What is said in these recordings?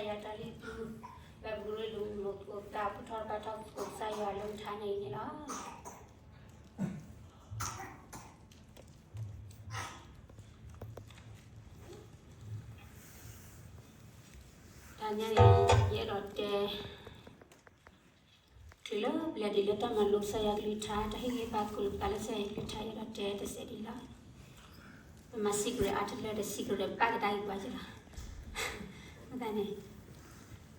ယွၤတၢ်လ့ပူ, ဘၣ်ပကရ့လိာ်မုာ်လိာ်သကိးပသး ပထီၣ်တဘၣ်ထီၣ်သကိးကစၢ်ယွၤလၢမုၢ်ထါနံၤအံၤန့ၣ်လီၤ. တနံၤအံၤ ယအဲၣ်ဒိးတဲ ချုးလၢပျၢၤဒ်လၢတၢ်မၤလိကစၢ်ယွၤကလုၢ်ကထါ တၢ်ဟ့ၣ်ဂံၢ်ဟ့ၣ်ဘါသကိးလိာ်ပသးလၢကစၢ်ယွၤကလုၢ်ကထါ ယအဲၣ်ဒိးတဲတစဲးဒ်လီၤ. ပမၤ secret အါတလၢဒီး secret ဘၣ်ကဒါက့ၤပှၤက့ၤလီၤ. အဃိသတးန့ၣ်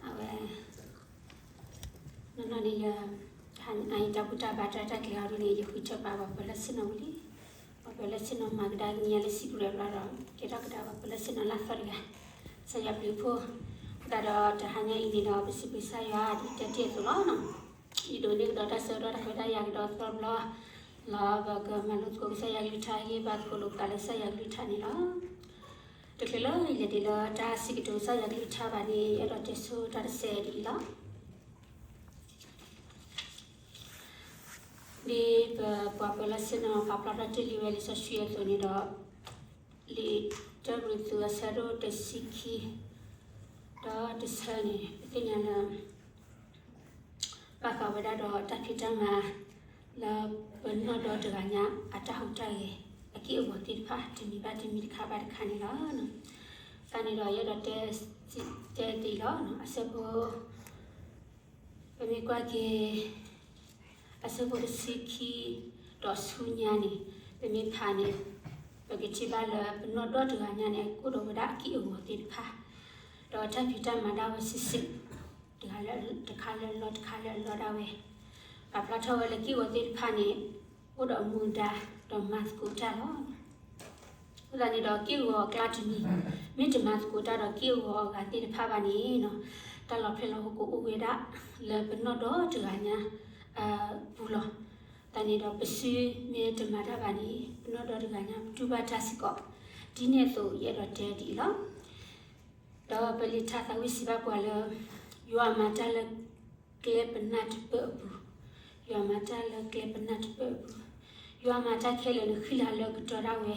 အဝဲ နီၢ်နီၢ်န့ၣ် ယ တၢ်ဘူၣ်တၢ်ဘါတၢ်တၢ်ကျဲၤအီၤဒ်န့ၣ် ယဃုထၢပာ်ပှၤပၢၤလၢဆ့ၣ်နီၤဝံၤလံ. ပှၤပၢၤလၢဆ့ၣ်နီၤမၤကဒါက့ၤညါလၢ secret ဘျီဒီး ကဲထီၣ်ကဒါပှၤပၢၤလၢဆ့ၣ်နီၤလၢအသီတဂၤ ကစၢ်ယွၤဘျုးဖှိၣ်. အဃိသတးဒီးတဟါညါအံၤန့ၣ်ဒီး ပစံးဘျုးကစၢ်ယွၤဒ်တဲတ့ၢ်အသိးလီၤ. ယဒိးန့ၢ်ကဒီးတၢ်ဆၢကတီၢ်တၢ်ခွဲးတၢ်ယာ်ကဒီးသီတဘျီ လီၤ ပကမၤလိသကိးကစၢ်ယွၤကလုၢ်ကထါ ဟ့ၣ်ဂံၢ်ဟ့ၣ်ဘါသကိးလိာ်ပသးလၢကစၢ်ယွၤကလုၢ်ကထါန့ၣ်လီၤ. တချုးလၢယလဲၤဒ်လၢတၢ်စံးကတိၤကစၢ်ယွၤကလုၢ်ကထါဘၣ်န့ၣ် ယအဲၣ်ဒိးတဲဆိတၢ်တစဲးဒ်အံၤလီၤ. ဒ်ပပှၤပၢၤလၢဆ့ၣ်နီၤပာ်ဖျါထီၣ်တ့ၢ်လံဝဲလံာ်စီဆှံအသိးန့ၣ်ဒီး လံာ်တၢကရံၣ်သူးအဆၢဒိၣ်တဆံခံ ဒီးတဆၢန့ၣ် ပသ့ၣ်ညါလၢ ဘၣ်ဃးဝဲဒၣ်ဒီးတၢ်ဖံးတၢ်မၤ လၢပနီၢ်ဒီတဂၤညါ အတၢ်ဟူးတၢ်ဂဲၤ အက့ၢ်အဂီၤသ့ၣ်တဖၣ် တမံၤဘၣ်တမံၤ တခါဘၣ်တခါန့ၣ်လီၤ. တၢ်န့ၣ်ဒီး ယအဲၣ်ဒိးတဲ တဲသ့လီၤ. အဆၢဖိ ပမ့ၢ်ကွၢ်က့ၤ အဆၢဖိတဆံခံ ဒီးဆူညါန့ၣ် ပမ့ၢ်ဖးန့ၣ် ပကထံၣ်ဘၣ်လၢပနီၢ်ဒီတဂၤညါန့ၣ် ကအိၣ်ဒီးဝဲဒၣ်အက့ၢ်အဂီၤသ့ၣ်တဖၣ် ဒီးတၢ်ဖံးတၢ်မၤဒၣ်ဝဲစုာ်စုာ် တခါလၢအလီၢ် တခါလၢအလီၢ်ဒၣ်ဝဲ ပာ်ဖျါထီၣ်ဝဲလၢက့ၢ်ဂီၤသ့ၣ်တဖၣ်န့ၣ် အိၣ်ဒီးအမူအဒါ ဒီးမၤသကိးတၢ်လီၤ. အဃိသတးန့ၣ်ဒီး က့ၢ်ဂီၤအကျါတမံၤ မ့ၢ်တမၤသကိးတၢ်ဒီးက့ၢ်ဂီၤအဂၤသ့ၣ်တဖၣ်ဘၣ်န့ၣ် တၢ်လီၤဖျဲၣ်လီၤဟိကအိၣ်ဝဲဒၣ် လၢပနီၢ်ဒီတဂၤညါ အပူၤလီၤ. အဃိသတးန့ၣ်ဒီး ပစုမ့ၢ်တမၤတၢ်ဘၣ်န့ၣ် ပနီၢ်ဒီတဂၤညါ ပတူၢ်ဘၣ်တၢ်စ့ၢ်ကီး ဒ်န့ၣ်အသိး ယအဲၣ်ဒိးတဲဒ်အံၤလီၤ. ဒီးပလံာ်ထါသးဝံၣ်စံးဘၣ်ပှၤလၢ ယွၤမၤတၢ်လၢကျဲပနၢ်တပၢၢ်အပူၤ, ယွၤမၤတၢ်လၢကျဲပနၢ်တပၢၢ်အပူၤ, ယွၤမၤတၢ်ခဲလၢာ်န့ၣ် ဃံလၤလၢအကတီၢ်ဒၣ်ဝဲ,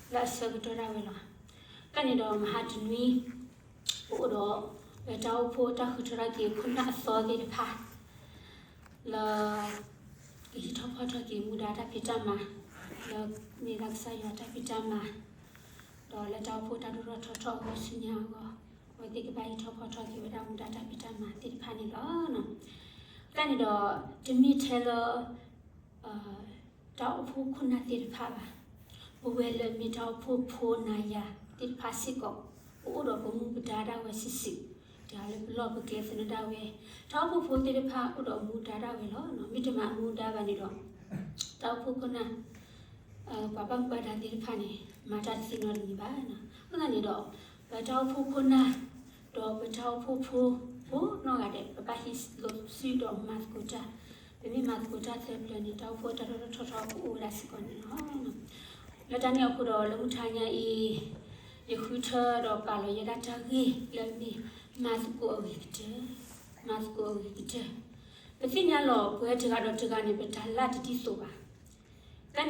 လၢအဆၢကတီၢ်ဒၣ်ဝဲလီၤ. တၢ်န့ၣ်ဒီးမဟါတနွံ ပအိၣ်ဒီး လၢတၢ်အိၣ်ဖှိၣ်တၢ်ဃုထၢထီၣ်က့ၤခိၣ်နၢ်အသီသ့ၣ်တဖၣ် လၢ ကဟံးထီၣ်ဖီၣ်ထီၣ်က့ၤမူဒါတၢ်ဖံးတၢ်မၤ လၢမ့ၢ်ဒၣ်ကစၢ်ယွၤတၢ်ဖံးတၢ်မၤ, ဒီးလၢတၢ်အိၣ်ဖှိၣ်တၢ်ဒိၣ်ထီၣ်ထီထီၣ်အဂီၢ်ဆူညါအဂီၢ်, အဝဲသ့ၣ်ကဘၣ်ဟံးထီၣ်ဖီၣ်ထီၣ်က့ၤဝဲဒၣ်မူဒါတၢ်ဖံးတၢ်မၤသ့ၣ်တဖၣ်န့ၣ်လီၤ. တၢ်န့ၣ်ဒီး တမ့ၢ်ထဲလၢ တၢ်အိၣ်ဖှိၣ်ခိၣ်နၢ်သ့ၣ်တဖၣ်ဘၣ်. ပဝဲလၢမ့ၢ်တၢ်အိၣ်ဖှိၣ်ဖိနၤယၤသ့ၣ်တဖၣ်စ့ၢ်ကီး ပအိၣ်ဒီးပမူပဒါဒၣ်ဝဲစုာ်စုာ်, တဂၤလၢပလီၢ်ပကျဲသနၢၣ်ဒၣ်ဝဲ, တၢ်အိၣ်ဖှိၣ်ဖိသ့ၣ်တဖၣ်အိၣ်ဒီးမူဒါဒၣ်ဝဲလီၤ. မ့တမ့ၢ်မူဒါဘၣ်န့ၣ်ဒီး တၢ်အိၣ်ဖှိၣ်ခိၣ်နၢ် ပှၤဘၣ်မူဘၣ်ဒါသ့ၣ်တဖၣ်န့ၣ် မၤတၢ်တသ့နီတမံၤဘၣ်. အဃိသတးန့ၣ်ဒီး ပတၢ်အိၣ်ဖှိၣ်ခိၣ်နၢ် ဒီးပတၢ်အိၣ်ဖှိၣ်ဖိ ကိးနီၢ်ဂၤဒဲး ပဘၣ်ဟံးလိာ်စုဒီးမၤသကိးတၢ်, ပမ့ၢ်မၤသကိးတၢ်သၢပျၢၤန့ၣ် တၢ်အိၣ်ဖှိၣ်တၢ်ဒိၣ်ထီၣ်ထီထီၣ်ကအိၣ်ဝဲဒၣ်စ့ၢ်ကီးန့ၣ်လီၤ. လၢတၢ်န့ၣ်အဃိဒီး လၢမုၢ်ထါညါအံၤ ယဃုထၢဒီးပာ်လီၤယဲဒၣ်တၢ်ဂ့ၢ်လၢမ့ၢ်မၤသကိးအဂ့ၤကတၢၢ်, မၤသကိးအဂ့ၤကတၢၢ်. ပသ့ၣ်ညါလီၤ ပဝဲတဂၤဒီးတဂၤန့ၣ် ပတၢ်လၢတဒ်သိးဘၣ်.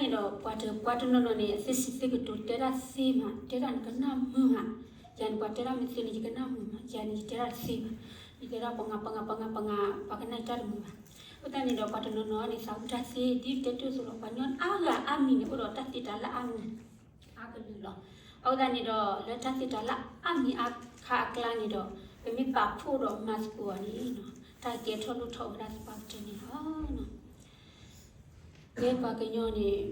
တၢ်န့ၣ်ဒီး ပှၤတပှၤတနီၤနီၤန့ၣ် အသ့စံးသ့ကတိၤတဲတၢ်သ့မး, တဲတၢ်န့ၣ်ကနၣ်မုာ်မး, ယၤန့ၣ် ပှၤတဲတၢ်မ့ၢ်သ့န့ၣ် ယကနၣ်မုာ်မး, ယၤန့ၣ် ယတဲတၢ်တသ့ဘၣ်, ယတဲတၢ်ပှၤငါ ပှၤငါ ပှၤငါ ပှၤငါ ပှၤကနၣ်ယတၢ်တမုာ်ဘၣ်. အဃိသတးန့ၣ်ဒီး ပှၤတနီၤနီၤန့ၣ် သးဝံၣ်တၢ်သ့ ဒ်တဲတၢ်အသိးလီၤ. ပှၤကညီအါဂၤအါမံၤန့ၣ် အိၣ်ဒီးတၢ်သ့တၢ်လၢအါမံၤ အါကလုာ်လီၤ. အဃိသတးန့ၣ်ဒီး လၢတၢ်သ့တၢ်လၢအါမံၤအခါအကျါန့ၣ်ဒီး ပမ့ၢ်ပာ်ဖှိၣ်ဒီးမၤသကိးအီၤန့ၣ် တၢ်ကဲထီၣ်လိၣ်ထီၣ်ဝဲဒၣ်သပှၢ်ကတၢၢ်န့ၣ်လီၤ.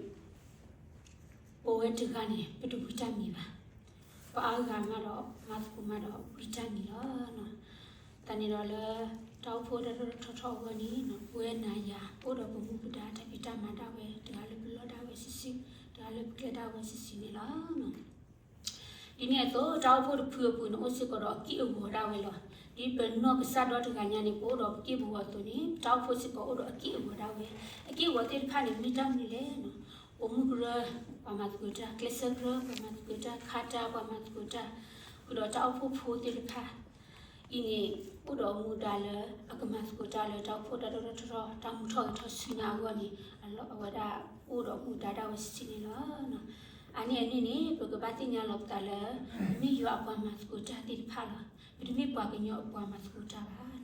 ပဝဲပှၤကညီန့ၣ် ပဝဲတဂၤန့ၣ် ပတဝံတၢ်မံၤဘၣ်. ပှၤအါဂၤမးဒီး မၤသကိးမးဒီးဝံတၢ်မံၤလီၤ. တၢ်န့ၣ်ဒီးလၢ တၢ်အိၣ်ဖှိၣ်တၢ်ဒိၣ်ထီၣ်ထီထီၣ်အဂီၢ်န့ၣ် ပဝဲနၤယၤ အိၣ်ဒီးပမူပဒါတၢ်ဖံးတၢ်မၤဒၣ်ဝဲ တဂၤလၢပလီၢ်ဒၣ်ဝဲစုာ်စုာ်, တဂၤလၢပကျဲဒၣ်ဝဲစုာ်စုာ်န့ၣ်လီၤ. ဒ်န့ၣ်အသိး တၢ်အိၣ်ဖှိၣ်တဖုအပူၤန့ၣ် အိၣ်စ့ၢ်ကီးဒီးအက့ၢ်အဂီၤဒၣ်ဝဲလီၤ. ဒ်ပနီၢ်ကစၢ်ဒီတဂၤညါန့ၣ် ပအိၣ်ဒီးပက့ၢ်ပဂီၤအသိးန့ၣ် ပတၢ်အိၣ်ဖှိၣ်စ့ၢ်ကီးအိၣ်ဒီးအက့ၢ်အဂီၤဒၣ်ဝဲ. အက့ၢ်အဂီၤသ့ၣ်တဖၣ်န့ၣ် မ့ၢ်တၢ်မနုၤလဲၣ်န့ၣ် ပိာ်မုၣ်ကရၢ ပှၤမၤသကိးတၢ်, ကျဲးစၢးကရၢ ပှၤမၤသကိးတၢ်, ခါတၢ် ပှၤမၤသကိးတၢ်, ဃုာ်ဒီးတၢ်အိၣ်ဖှိၣ်ဖိသ့ၣ်တဖၣ် အံၤန့ၣ် အိၣ်ဒီးမူဒါလၢ အကမၤသကိးတၢ်လၢတၢ်အိၣ်ဖှိၣ်တၢ်ဒိၣ်ထီၣ်ထီထီၣ် တၢ်မူထီၣ်ဂဲၤထီၣ်ဆူညါအဂီၢ်န့ၣ် အဝဲဒၣ်အိၣ်ဒီးမူဒါဒၣ်ဝဲစုာ်စုာ်န့ၣ်လီၤ. အန့ၣ်အန့ၣ်န့ၣ် ပကဘၣ်သ့ၣ်ညါလီၤပသးလၢ ပမ့ၢ်ယွၤအပှၤမၤသကိးတၢ်သ့ၣ်တဖၣ်လီၤ. ပတမ့ၢ်ပှၤကညီအပှၤမၤသကိးတၢ်ဘၣ်.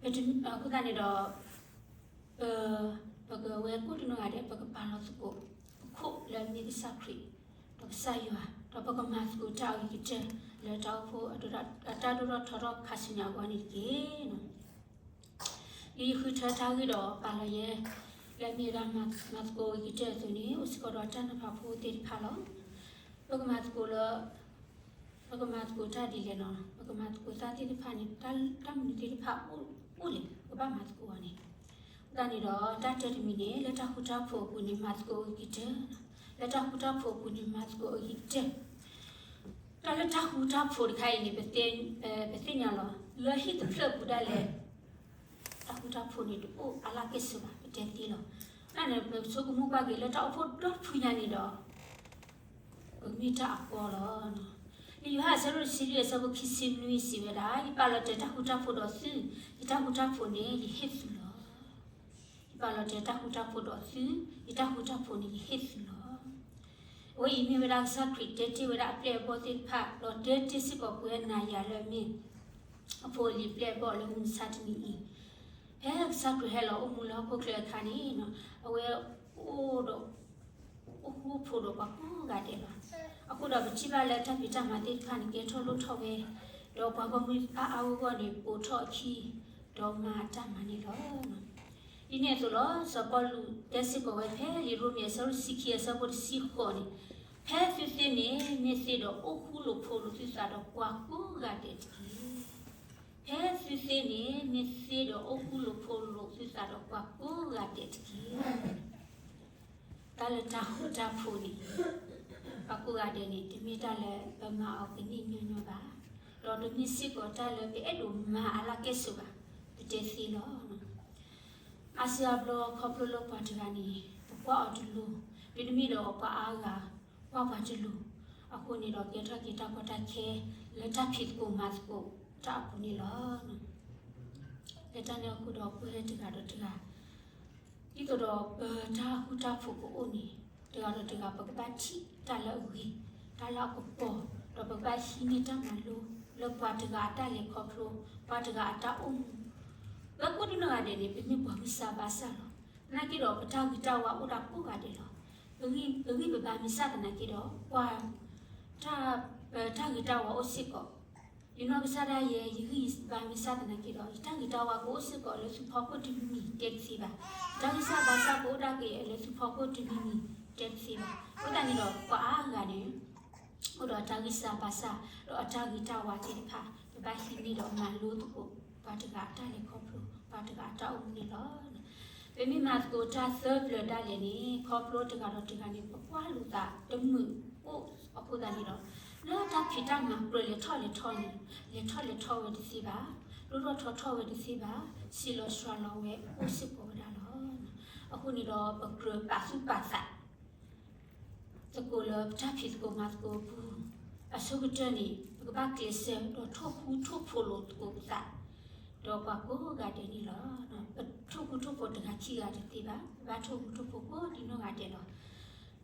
ပတမ့ၢ် အဃိသတးန့ၣ်ဒီး ပ ပကဝဲကိးတနီၤဂၤဒဲး ပကပာ်လီၤသကိး ပခိၣ်လၢအမ့ၢ်ကစၢ်ခရံာ် ဒီးကစၢ်ယွၤ ဒီးပကမၤသကိးတၢ်အဂ့ၤကတၢၢ် လၢတၢ်အိၣ်ဖှိၣ်အတၢ်ဒိၣ်ထီၣ်ထီထီၣ်ခါဆူညါအဂီၢ်န့ၣ်တက့ၢ်. ဒ်ယဃုထၢတၢ်ဂ့ၢ်ဒီးပာ်လီၤယဲ လၢအမ့ၢ်ဝဲဒၣ်မၤသကိးအဂ့ၤကတၢၢ်အသိးန့ၣ် အိၣ်စ့ၢ်ကီးဒီးတၢ်နၢ်ပၢၢ်ဖိသ့ၣ်တဖၣ်လီၤ. ပကမၤသကိးလၢ ပကမၤသကိးတၢ်ဒ်လဲၣ်နီၤ, ပကမၤသကိးတၢ်သ့ၣ်တဖၣ်န့ၣ် တၢ်မနုၤသ့ၣ်တဖၣ်အိၣ်လဲၣ် ပကဘၣ်မၤသကိးအီၤန့ၣ်. အဃိသတးန့ၣ်ဒီး တၢ်တၢတမံၤန့ၣ် လၢတၢ်ဃူတၢ်ဖိးအပူၤန့ၣ် မၤသကိးအဂ့ၤကတၢၢ်, လၢတၢ်ဃူတၢ်ဖိးအပူၤန့ၣ် မၤသကိးအဂ့ၤကတၢၢ်. တၢ်လၢတၢ်ဃူတၢ်ဖိးတခါအံၤန့ၣ် ပသ့ၣ်ညါလီၤ လၢဟံၣ်တဖျၢၣ်ပူၤဒၣ်လဲာ် တၢ်ဃူတၢ်ဖိးန့ၣ် တအိၣ်အါလၢကဲၣ်ဆိးဘၣ် ပတဲသ့လီၤ. တၢ်န့ၣ် ပဆိကမိၣ်ကွၢ်က့ၤလၢတၢ်အိၣ်ဖှိၣ်ဒီတဖုညါန့ၣ်ဒီး ပမ့ၢ်တၢ်အကီလီၤ. လံာ်ယိၤဟၣ်အဆၢဒိၣ်တဆံလွံၢ်အဆၢဖိခံဆံနွံစံးဝဲဒၣ်, ယပာ်လီၤတဲာ်တၢ်ဃူတၢ်ဖိးဒီးသု, ယတၢ်ဃူတၢ်ဖိးန့ၣ် ယဟ့ၣ်သုလီၤ. ယပာ်လီၤတဲာ်တၢ်ဃူတၢ်ဖိးဒီးသု, ယတၢ်ဃူတၢ်ဖိးန့ၣ် ယဟ့ၣ်သုလီၤ. အဝဲအံၤမ့ၢ်ဝဲဒၣ်ကစၢ်ခရံာ်တဲတ့ၢ်ဝဲဒၣ်အပျဲၢ်အဘီၣ်သ့ၣ်တဖၣ် ဒီးတဲတ့ၢ်စ့ၢ်ကီးပဝဲနၤယၤလၢအမ့ၢ် အဖိအလံၤအပျဲၢ်အဘီၣ်လၢမုၢ်မဆါတနံၤအံၤ, ဖဲကစၢ်ခရံာ်ဟဲလီၤအိၣ်မူလၢဟီၣ်ခိၣ်ချၢအခါန့ၣ် အဝဲအိၣ်ဒီး အိၣ်ဃူအိၣ်ဖိးဒီးပှၤကိးဂၤဒဲးလီၤ. အဃိဒီးပထံၣ်ဘၣ်လၢတၢ်ဖံးတၢ်မၤသ့ၣ်တဖၣ်န့ၣ် ကဲထီၣ်လိၣ်ထီၣ်ဝဲ, ဒီးပှၤဂီၢ်မုၢ်အါအါဂီၢ်ဂီၢ်န့ၣ် ပိာ်ထီၣ်အခံ ဒီးမၤတၢ်မၤန့ၣ်လီၤ. ဒ်န့ၣ်အသိးလီၤ စီၤပီလူးတဲစ့ၢ်ကီးဝဲဖဲလံာ်ရိမ့ၤအဆၢဒိၣ်တဆံခံအဆၢဖိတဆံဃိးန့ၣ်, ဖဲသုသ့န့ၣ် မ့ၢ်သ့ဒီးအိၣ်ဃူလိာ်ဖိးလိာ်သုသးဒီးပှၤကိးဂၤဒဲးတက့ၢ်. ဖဲသုသ့န့ၣ် မ့ၢ်သ့ဒီးအိၣ်ဃူလိာ်ဖိးလိာ်သုသးဒီးပှၤကိးဂၤဒဲးတက့ၢ်. တၢ်လၢတၢ်ဃူတၢ်ဖိးန့ၣ် ပှၤကိးဂၤဒဲးန့ၣ် တမ့ၢ်တၢ်လၢပမၤအီၤကန့ၢ်ညီညီဘၣ်, ဒီးတမ့ၢ်စ့ၢ်ကီးတၢ်လၢပအဲၣ်ဒိးမၤအါလၢကဲၣ်ဆိးဘၣ်, ပတဲသ့လီၤ. အါစုအါဘျီခီဖျိလၢပှၤတဂၤန့ၣ် ပကွၢ်အီၤတလိၤ, မ့တမ့ၢ်ဒီးပှၤအါဂၤ ကွၢ်ပှၤတလိၤ, အဃိန့ၣ်ဒီးကဲထီၣ်က့ၤတၢ်ကီတၢ်ခဲ လၢတၢ်ဖံးသကိးမၤသကိးတၢ်အပူၤန့ၣ်လီၤ. လၢတၢ်န့ၣ်အဃိဒီး ပဝဲတဂၤဒီးတဂၤ ဒ်သိးဒီးပတၢ်ဃူတၢ်ဖိးကအိၣ်န့ၣ် တဂၤဒီးတဂၤ ပကဘၣ်ထံၣ်တၢ်လၢအဂ့ၤ, တၢ်လၢအကပီၤ, ဒီးပကဘၣ်ဟံးန့ၢ်တၢ်မၤလိလၢပှၤတဂၤအတၢ်လဲၤခီဖျိ, ပှၤတဂၤအတၢ်အိၣ်မူ, ပှၤကိးဒံနီၢ်ဂၤဒဲးန့ၣ် ပမ့ၢ်ပှၤဂံၢ်စၢ်ဘါစၢ်လီၤ. သနာ်က့ဒီး ပတၢ်ဂ့ၤတၢ်ဝါအိၣ်ဒၣ်ကိးဂၤဒဲးလီၤ. ပဂံၢ်ပဘါမ့ၢ်စၢ်သနာ်က့ဒီး ပှၤ တၢ်ဂ့ၤတၢ်ဝါအိၣ်စ့ၢ်ကီး, ယနီၢ်ကစၢ်ဒၣ်ယဲ ယဂံၢ်ယဘါမ့ၢ်စၢ်သနာ်က့ဒီး ယတၢ်ဂ့ၤတၢ်ဝါကအိၣ်စ့ၢ်ကီးလၢသုဖီခိၣ်တမံၤမံၤ တဲတသ့ဘၣ်. ယတၢ်ဂံၢ်စၢ်ဘါစၢ်ကအိၣ်ဒၣ်က့ၤလၢသုဖီခိၣ်တမံၤမံၤ တဲတသ့ဘၣ်. အဃိသတးန့ၣ်ဒီး ပှၤအါဂၤန့ၣ် အိၣ်ဒီးအတၢ်ဂံၢ်စၢ်ဘါစၢ် ဒီးအတၢ်ဂ့ၤတၢ်ဝါသ့ၣ်တဖၣ် ပဘၣ်ဟံးန့ၢ်ဒီးမၤလိသကိး ပှၤတဂၤအတၢ်လဲၤခီဖျိ ပှၤတဂၤအတၢ်အိၣ်မူန့ၣ်လီၤ. ပမ့ၢ်မၤသကိးတၢ်သၢပျၢၤဒၣ်လဲာ်န့ၣ် ခီဖျိတဂၤဒီးတဂၤန့ၣ် ပကွၢ်လိာ်သးတမုာ်အိၣ်အဃိသတးန့ၣ်ဒီး လၢတၢ်ဖံးတၢ်မၤကြၢးလဲၤထီၣ်လဲၤထီန့ၣ် လဲၤထီၣ်လဲၤထီဝဲတသ့ဘၣ်, ဒိၣ်ထီၣ်ထီထီၣ်ဝဲတသ့ဘၣ်, ဆံးလီၤစှၤလီၤဝဲအိၣ်စ့ၢ်ကီးဝဲဒၣ်လီၤ. အဃိန့ၣ်ဒီး ပကြၢးပာ်သူၣ်ပာ်သး သကိးလၢပတၢ်ဖံးသကိးမၤသကိးအပူၤ, အဆိကတၢၢ်န့ၣ် ပကဘၣ်ကျဲးစၢးဒီးထိၣ်ဃူထိၣ်ဖိးလိာ်သကိးပသး ဒီးပှၤကိးဂၤဒဲးန့ၣ်လီၤ. ပထိၣ်ဃူထိၣ်ဖိးတဂၤခံဂၤတသ့ဘၣ်, ပဘၣ်ထိၣ်ဃူထိၣ်ဖိးကိးဒံနီၢ်ဂၤဒဲးလီၤ.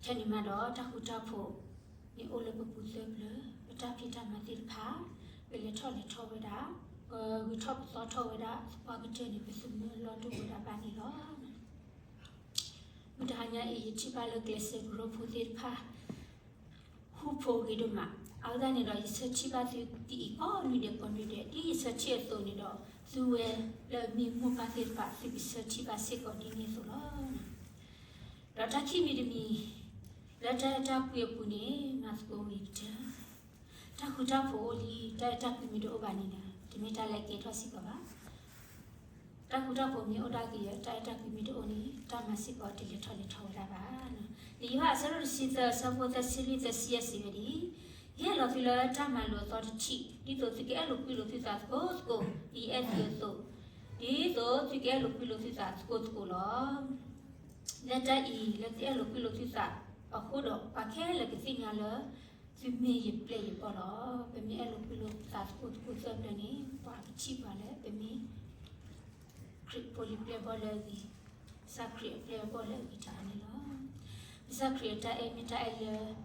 ထဲန့ၣ်မးဒီးတၢ်ဃူတၢ်ဖိးန့ၣ်အိၣ်လၢပပူၤသၢပျၢၤ, ပတၢ်ဖံးတၢ်မၤသ့ၣ်တဖၣ်, ပလဲၤထီၣ်လဲၤထီဝဲဒၣ်, ပဂုၤထီၣ်ပသီထီၣ်ဝဲဒၣ်, ပှၤကတၢၢ်န့ၣ် ပသမၢလီၢ်ဒိၣ်ဝဲဒၣ်ဘၣ်န့ၣ်လီၤ. မုၢ်တဟါညါအံၤ ယထံၣ်ဘၣ်လၢကျဲးစၢးကရၢဖိသ့ၣ်တဖၣ် ဃူဖိးဂ့ၤဒိၣ်မး, အဃိသတးန့ၣ်ဒီး ယဆၢထံၣ်ဘၣ်သုဒ်အံၤကိးနွံဒဲးကိးနွံဒဲး, ဒ်ယဆၢထံၣ်အသိးန့ၣ်ဒီး သုဝဲလၢအမ့ၢ်မိၢ်ပၢ်သ့ၣ်တဖၣ် သုကဆၢထံၣ်ဘၣ်စ့ၢ်ကီးဒ်န့ၣ်အသိးလီၤ. ဒီးတၢ်ခံမံၤတမံၤ လၢတၢ်အဲၣ်တၢ်ကွံအပူၤန့ၣ် မၤသကိးဂ့ၤကတၢၢ်, တၢ်ဃူတၢ်ဖိးအိၣ်လံ တၢ်အဲၣ်တၢ်ကွံမ့ၢ်တအိၣ်ဘၣ်န့ၣ်ဒီး တမ့ၢ်တၢ်လၢကဲထီၣ်စ့ၢ်ကီးဘၣ်. တၢ်ဃူတၢ်ဖိးမ့ၢ်အိၣ်ဒၣ်က့ၤ တၢ်အဲၣ်တၢ်ကွံမ့ၢ်တအိၣ်န့ၣ် တၢ်မၤစ့ၢ်ကီးတလဲၤထီၣ်လဲၤထီဝဲဒၣ်ဘၣ်. လံာ်ယိၤဟၣ်အဆၢဒိၣ်တဆံသၢအဆၢဖိသၢဆံလွံၢ်သၢဆံယဲၢ်စံးဝဲဒ်အံၤ, ယဟ့ၣ်လီၤသုလၢတၢ်မၤလိာ်အသီတထံၣ်, ဒ်သိးသုကအဲၣ်လိာ်ကွံလိာ်သုသးသကိးသကိး ဒ်ယအဲၣ်သုအသိး, ဒ်သိးသုကအဲၣ်လိာ်ကွံလိာ်သုသးသကိးသကိးလီၤ. လၢတၢ်အံၤ လၢသုအဲၣ်လိာ်ကွံလိာ်သုသးအဃိဒီး ပှၤခဲလၢာ်ကသ့ၣ်ညါလၢ သုမ့ၢ်ယပျဲၢ်ယဘီၣ်လီၤ. ပမ့ၢ်အဲၣ်လိာ်ကွံလိာ်သးသကိးသကိးသၢပျၢၤန့ၣ် ပှၤကထံၣ်ပှၤလၢပမ့ၢ် ခရံာ်ဖိလံၤပျဲၢ်ဘီၣ်လၢအဂ့ၤ, ကစၢ်ခရံာ်အပျဲၢ်အဘီၣ်လၢအဂ့ၤတဂၤန့ၣ်လီၤ. ကစၢ်ခရံာ်အတၢ်အဲၣ်မ့ၢ်တၢ်အဲၣ်လၢအိၣ်ဒီးတၢ်ဆီၣ်လီၤသး, ပှၤအၢပှၤသီမ့ၢ်ဂ့ၤ, ပှၤဂ့ၤပှၤဝါမ့ၢ်ဂ့ၤ, အဝဲဒၣ်အဲၣ်ဝဲဒၣ်ခဲလၢာ်, ဒ်အဝဲအဲၣ်ဝဲဒၣ် ပှၤဟီၣ်ခိၣ်ဖိသ့ၣ်တဖၣ်အသိးန့ၣ်, အဝဲလိၣ်ဘၣ်စ့ၢ်ကီး ဝဲဒၣ်လၢ ပှၤဟီၣ်ခိၣ်ဖိသ့ၣ်တဖၣ် ပကအဲၣ်လိာ်ကွံလိာ်ပသးသကိးသကိးတဂၤဒီးတဂၤန့ၣ်လီၤ. ဘၣ်ဆၣ်ဒီးပထံၣ်ဘၣ်လၢ မုၢ်ဆါတနံၤအံၤ တၢ်အဲၣ်တၢ်ကွံ စံးလီၤစှၤလီၤဝဲဒၣ်, ဒီးတၢ်ထီဒုၣ်ထီဒါသ့ၣ်တဖၣ်အိၣ်ထီၣ်ဝဲဒၣ်န့ၣ်လီၤ. ပတတဲလၢတၢ်အိၣ်ဖှိၣ်အပူၤဘၣ်, လၢပဟံၣ်ပူၤဃီပူၤဒၣ်လဲာ် ပဟံၣ်ဖိဃီဖိ ပတၢ်အဲၣ်တၢ်ကွံသ့ၣ်တဖၣ် တနီၤနီၤန့ၣ် စံးလီၤစှၤလီၤဝဲဒၣ်, ဒီးတၢ်ထီဒုၣ်ထီဒါ တၢ်သူၣ်တမုာ်သးတမုာ်အိၣ်ထီၣ်ဝဲဒၣ်, သ့ၣ်အိၣ်ထီၣ်ဝဲဒၣ်လၢဟံၣ်ပူၤဃီပူၤ, လၢတၢ်န့ၣ်အဃိဒီး လၢတၢ်အိၣ်ဖှိၣ်ဒီတဖုညါ ပကအဲၣ်လိာ်ကွံလိာ်ပသး ဒီးမၤသကိးဂ့ၤကတၢၢ်အဂီၢ်န့ၣ် တမ့ၢ်တၢ်လၢအညီစ့ၢ်ကီးဘၣ်န့ၣ် ဒီးလၢပဝဲခရံာ်ဖိ လီၤဆီဒၣ်တၢ် တၢ်အိၣ်ဖှိၣ်ဘျၢထံခရံာ်ဖိသ့ၣ်တဖၣ် တၢ်အိၣ်ဖှိၣ်တဖုဒီးတဖု တၢ်လီၤမုၢ်လီၤဖးအိၣ်ထီၣ်စ့ၢ်ကီးဝဲဒၣ်, ခီဖျိလၢတၢ်အဲၣ်တၢ်ကွံတအိၣ်ဘၣ်အဃိဒီး တၢ်လီၤမုၢ်လီၤဖးအိၣ်ထီၣ်စ့ၢ်ကီးဝဲဒၣ်, လၢတၢ်အိၣ်ဖှိၣ်အါဖုအပူၤန့ၣ်လီၤ. အဝဲအံၤမ့ၢ်ဝဲဒၣ်လၢတၢ်အဲၣ်တၢ်ကွံတဂၤဒီးတဂၤတအိၣ်ဝဲဒၣ်အဃိန့ၣ်လီၤ. ပဝဲတၢ်အိၣ်ဖှိၣ်ဖိ မိၢ်ပၢ်ကရၢမ့ၢ်ဂ့ၤ, ကျဲးစၢးကရၢမ့ၢ်ဂ့ၤ, ခးတၢ်မ့ၢ်ဂ့ၤ, ဒီးတၢ်အိၣ်ဖှိၣ်ဖိလံၤကိးဒ်နီၢ်ဂၤဒဲး ပမ့ၢ်လီၣ်ဖျါထီၣ်သကိးပတၢ်အဲၣ်တၢ်ကွံ ဒီးပတၢ်အိၣ်ဖှိၣ်ကဒိၣ်ထီၣ်န့ၣ် မၤသကိးဂ့ၤကတၢၢ်လၢကစၢ်ယွၤအလၤကပီၤကအိၣ်ဖျါထီၣ်အဂီၢ်န့ၣ်တက့ၢ်. တမ့ၢ်လၢပနီၢ်ကစၢ်ဒၣ်ဝဲပလၤကပီၤအဂီၢ်ကအိၣ်ဖျါထီၣ်ဘၣ်, ခီဖျိလၢကစၢ်ယွၤအလၤကပီၤကအိၣ်ဖျါထီၣ်ဝဲဒၣ်န့ၣ်လီၤ. ဒီးတၢ်သၢမံၤတမံၤန့ၣ် လၢတၢ်မၤဂ့ၤအပူၤမၤသကိးဂ့ၤကတၢၢ်, လၢတၢ်မၤဂ့ၤအပူၤမၤသကိးဂ့ၤကတၢၢ်. လံာ်ကလၤတံ အဆၢဒိၣ်ခွံ, လံာ်ကလၤတံ အဆၢဒိၣ်ဃု အဆၢဖိခွံစံးဝဲဒ်အံၤ, ပမၤတၢ်ဂ့ၤန့ၣ် မ်ပသုတလီၤဘှံးလီၤတီၤတဂ့ၤ. အဂ့ၢ်ဒ်အံၤ, ပမ့ၢ်တလီၤဘှံးလီၤတီၤဘၣ်ဒီး တုၤအမုၢ်အလါဘၣ်ဒီး ပကကူးတၢ်န့ၣ်လီၤ. တၢ်မၤဂ့ၤတၢ်တမံၤအံၤ မ့ၢ်စ့ၢ်ကီးကျဲတဘိလၢပကစၢ်ခရံာ်သးဘိ ပာ်တ့ၢ်မၤတ့ၢ်လံဝဲဒၣ်န့ၣ်လီၤ. အဃိဒီးပဝဲလၢမ့ၢ်ကစၢ်ယွၤအဖိမုၣ်ဖိခွါ ခရံာ်ဖိလံၤပျဲၢ်ဘီၣ်သ့ၣ်တဖၣ် ပကဘၣ်မၤစ့ၢ်ကီး ပဝဲကျဲတဘိအံၤစ့ၢ်ကီးန့ၣ်လီၤ. လၢတၢ်မၤဂ့ၤအပူၤန့ၣ် တဘျီဘျီန့ၣ် ပကလီၤဘှံးလီၤတီၤ ကအိၣ်ဝဲဒၣ်လီၤ. ဘၣ်ဆၣ်န့ၣ် ပကဘၣ်ပာ်သူၣ်ပာ်သးလၢတၢ် ပမ့ၢ်တလီၤဘှံးလီၤတီၤဒီး တုၤတၢ်အဆၢကတီၢ်ဘၣ်န့ၣ် ပကကူးဘၣ်က့ၤတၢ်လၢပမၤဂ့ၤဘၣ်သ့ၣ်တဖၣ်န့ၣ်လီၤ. အဃိသတးန့ၣ်ဒီး ပတသးလီ ပှၤကညီလၢကစံးထီၣ်ပတြၢၤပှၤ, ကတဲဂ့ၤတဲဝါပှၤဘၣ်. ပသးလီတၢ်လၢကစၢ်ယွၤကမၤလၤကပီၤပှၤ, ကစံးထီၣ်ပတြၢၤပှၤ, ကတဲဂ့ၤတဲဝါပှၤလီၤ. ပှၤမ့ၢ်ထံၣ်ပှၤဒ်လဲၣ်ဒ်လဲၣ်, ပမၤဂ့ၤလံ, ပှၤမ့ၢ်ထံၣ်ပှၤဒ်လဲၣ်ဒ်လဲၣ်သနာ်က့န့ၣ် သူၣ်ဟးဂူာ်သးဟးဂီၤတဂ့ၤ. သ့ၣ်ညါလၢ ပှၤဟီၣ်ခိၣ်ဖိမ့ၢ်ထံၣ်နၤဒ်လဲၣ်ဒ်လဲၣ်သနာ်က့န့ၣ် ကစၢ်ယွၤထံၣ်တၢ်လၢနဂီၢ်န့ၣ် မ့ၢ်တၢ်အဂ့ၤကတၢၢ်လီၤ. ထံၣ်ဝဲဒၣ်သ့ကတၢၢ်လီၤ. အဃိသတးန့ၣ်ဒီး ဘၣ်သ့ၣ်ညါလၢ ပမၤဒ်လဲၣ်ဒ်လဲၣ်န့ၣ် ကစၢ်ယွၤထံၣ်ဒီးသ့ၣ်ညါဝဲဒၣ်, ဒီးကစၢ်ယွၤကဟ့ၣ်ပှၤ တၢ်ဘူးတၢ်လဲလၢပမၤတ့ၢ်သ့ၣ်တဖၣ်, တၢ်ဂ့ၤတၢ်ဝါလၢပမၤတ့ၢ်သ့ၣ်တဖၣ်န့ၣ်လီၤ. လၢတၢ်န့ၣ်အဃိဒီး ပသ့ၣ်ညါဘၣ်လၢလံာ်တၢ်စံၣ်စိၤတဲစိၤအပူၤ စံးဝဲဒၣ်လၢတၢ်လၢကစၢၢ်စံယိၣ်န့ၣ် လၢပျၢၤန့ၣ် တၢ်မုၢ်တၢ်ဘိတအိၣ်ဘၣ်, သ့ၣ်ထူၣ်ဝၣ်ဘိသ့ၣ်တဖၣ်တအိၣ်ဘၣ်, တပံၢ်တမါသ့ၣ်တဖၣ်စ့ၢ်ကီးတအိၣ်ဘၣ်. မ့မ့ၢ်လၢကစၢၢ်ဃ့ရမိၣ်န့ၣ် အဝဲအိၣ်ဒီးသ့ၣ်ပှၢ်လၢအဂ့ၤ, တၢ်မုၢ်တၢ်ဘိလၢအဂ့ၤ, ဒိၣ်ထီၣ်ဖျါလါဟ့ဝဲဒၣ်ဂ့ၤမး, ဒီးခီဖျိလၢကစၢၢ်ဃ့ရမိၣ် ပစီၤထံ လီၤ, ဒ်ခီဖျိလၢကလံၤအူဒီး ပစီၤထံသ့ၣ်တဖၣ်ဒံဝ့ၤဒံဝီၤဝဲဒၣ်ဒီး လီၤဘၣ်ဝဲဒၣ်လၢကစၢၢ်စံယိ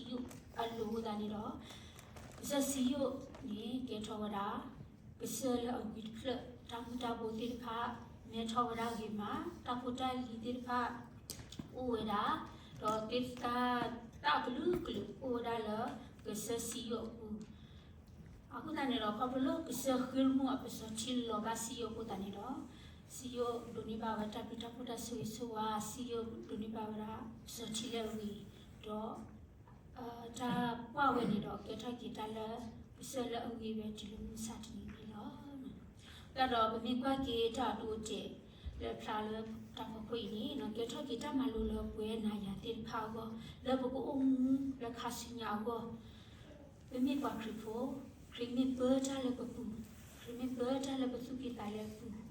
ၣ်အလိၤအဃိသတးန့ၣ်ဒီး ကစၢၢ်စံယိၣ်န့ၣ် ကဲထီၣ်ဝဲဒၣ် ကစၢၢ်လၢအဂ့ၤတဖျၢၣ်, တၢ်မုၢ်တၢ်ဘိသ့ၣ်တဖၣ် မဲထီၣ်ဝဲဒၣ်ဂ့ၤမး, တၢ်ဖိတၢ်လံၤသ့ၣ်တဖၣ် အိၣ်ဝဲဒၣ်, ဒီးသ့ၣ်တဖၣ် တၢ်ကလုာ်ကလုာ်အိၣ်ဝဲဒၣ်လၢ ကစၢၢ်စံယိၣ်အပူၤ အဃိသတးန့ၣ်ဒီး ခီဖျိလၢကစၢၢ်ဃ့ရမိၣ်အပစီၤထံလီၤဘၣ်စံယိၣ်အဃိသတးန့ၣ်ဒီး စံယိၣ်ဒိးန့ၢ်ဘၣ်ဝဲတၢ်ဘျုးတၢ်ဖှိၣ်တၢ်ဆိၣ်ဂ့ၤဆိၣ်ဝါ, စံယိၣ်ဒိးန့ၢ်ဘၣ်ဝဲဒၣ်ပစီၤထံလၢအဂ့ၤ, ဒီး တၢ်ကွၢ်ဝဲန့ၣ်ဒီး ကဲထီၣ်က့ၤတၢ်လၢ ကစၢၢ်လၢအဂ့ၤဝဲတုၤလၢမုၢ်မဆါတနံၤန့ၣ်လီၤ. ဒီးပမ့ၢ်ကွၢ်က့ၤတၢ်အဒိအတဲာ်လၢဖျါလၢတၢ်ဖီခိၣ်အံၤန့ၣ် ကဲထီၣ်က့ၤတၢ်မၤလိလၢပှၤနၤယၤသ့ၣ်တဖၣ်အဂီၢ်, လၢပကအိၣ်မူလၢခါဆူညါအဂီၢ်, ပမ့ၢ်ပှၤခရံာ်ဖိ, ခရံာ်မ့ၢ်ပၢတၢ်လၢပပူၤ, ခရံာ်မ့ၢ်ပၢတၢ်လၢပသူၣ်ကံၢ်သးလဲအပူၤ, မ့ၢ်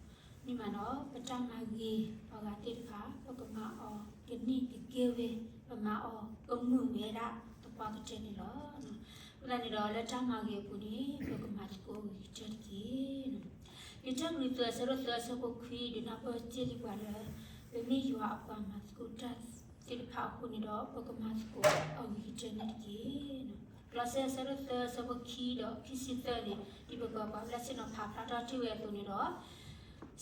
မးဒီး ပတၢ်မၤဂ့ၤပှၤဂၤသ့ၣ်တဖၣ် ပကမၤအီၤကန့ၢ်ကကဲဝဲ, ပမၤအီၤကမုာ်ဝဲဒၣ်သပှၢ်ကတၢၢ်န့ၣ်လီၤ. အဃိသတးန့ၣ်ဒီး လၢတၢ်မၤဂ့ၤအပူၤန့ၣ် ပကမၤသကိးဂ့ၤကတၢၢ်တက့ၢ်. ကတၢၢ်ကရံၣ်သူး အဆၢဒိၣ်သၢ အဆၢဖိခွံ ဒုးနၢ်ပၢၢ်စ့ၢ်ကီးပှၤလၢ ပမ့ၢ်ယွၤအပှၤမၤသကိးတၢ်သ့ၣ်တဖၣ်အဃိန့ၣ်ဒီး ပကမၤသကိးအဂ့ၤကတၢၢ်န့ၣ်တက့ၢ်. ကလီးစဲ အဆၢဒိၣ်သၢ အဆၢဖိခံဒီးခံဆံသၢန့ၣ် ဒ်ပကပှၤဘျၣ်ဆ့ၣ်နီၤဖးဖျါထီၣ်တ့ၢ်ဝဲအသိးန့ၣ်ဒီး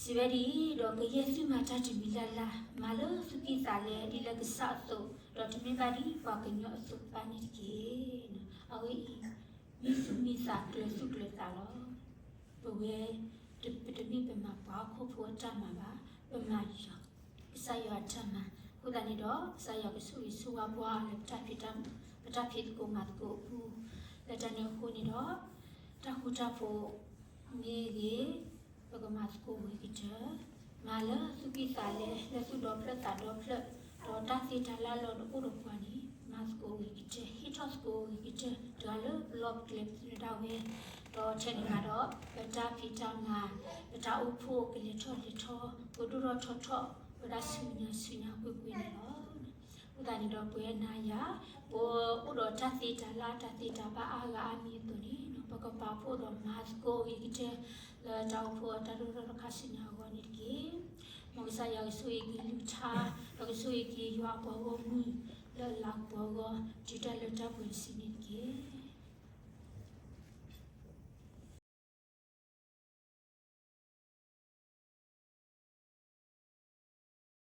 စံးဝဲဒ်အံၤ, ဒီးကယဲၢ်သုမၤတၢ်တမံၤလၢ်လၢ်, မၤလၢသုကံၢ်သးလဲ ဒ်လၢကစၢ်အသိး, ဒီးတမ့ၢ်ဘၣ်ဒ်ပှၤကညီအသိးဘၣ်န့ၣ်တက့ၢ်. အဝဲအံၤ မံသူၣ်မံသးကျၢၤသူၣ်ကျၢၤသးလီၤ. ပဝဲ ပတမ့ၢ်ပမၤပှၤဟီၣ်ခိၣ်ဖိအတၢ်မၤဘၣ်, ပမၤ ကစၢ်ယွၤအတၢ်မၤ, အဃိသတးန့ၣ်ဒီး ကစၢ်ယွၤကဆိၣ်ဂ့ၤဆိၣ်ဝါပှၤလၢ ပတၢ်ဖံးတၢ်မၤသကိးအပူၤ, လၢတၢ်န့ၣ်အဃိန့ၣ်ဒီး တၢ်ဃူတၢ်ဖိးမ့ၢ်ဂ့ၤ, ပကမၤသကိးဂ့ၤကတၢၢ်, မၤလၢသုကံၢ်သးလဲ လၢသုဒီဖျၢၣ်သးဒီဖျၢၣ်, ဒီးတၢ်သ့တၢ်လၢ်လၢအိၣ်ဒီးပှၤန့ၣ် မၤသကိးဂ့ၤကတၢၢ်, ဟ့ၣ်ထီၣ်သကိးဂ့ၤကတၢၢ်, တဂၤလၢပလီၢ်ပကျဲပသနၢၣ်ဒၣ်ဝဲ, ဒီးထဲန့ၣ်ကဒီး ပတၢ်ဖံးတၢ်မၤ, ပတၢ်အိၣ်ဖှိၣ်ကလဲၤထီၣ်လဲၤထီ, ပဒိၣ်ထီၣ်ထီထီၣ်, ပတၢ်ဆူညါဆူညါကွ့ၢ်ကွ့ၢ်န့ၣ်လီၤ. အဃိသတးန့ၣ်ဒီး ပဝဲနၤယၤ ပအိၣ်ဒီးတၢ်သ့တၢ်လၢ်တၢ်သ့တၢ်ဘၣ်အါဂၤအါမံၤအသိးန့ၣ် ပကပာ်ဖှိၣ်ဒီးမၤသကိးဂ့ၤကတၢၢ် လၢတၢ်အိၣ်ဖှိၣ်အတၢ်ဒိၣ်ထီၣ်တခါဆူညါအဂီၢ်န့ၣ်တက့ၢ်. မ်ကစၢ်ယွၤကဆိၣ်ဂ့ၤက့ၤလုၢ်ထါ, ဒီးကဆိၣ်ဂ့ၤက့ၤယွၤအပှၤဂီၢ်မုၢ် လၢအလၤကပီၤအဂီၢ် တုၤတၢ်လၢတၢ်ပှဲၤတစုန့ၣ်တက့ၢ်.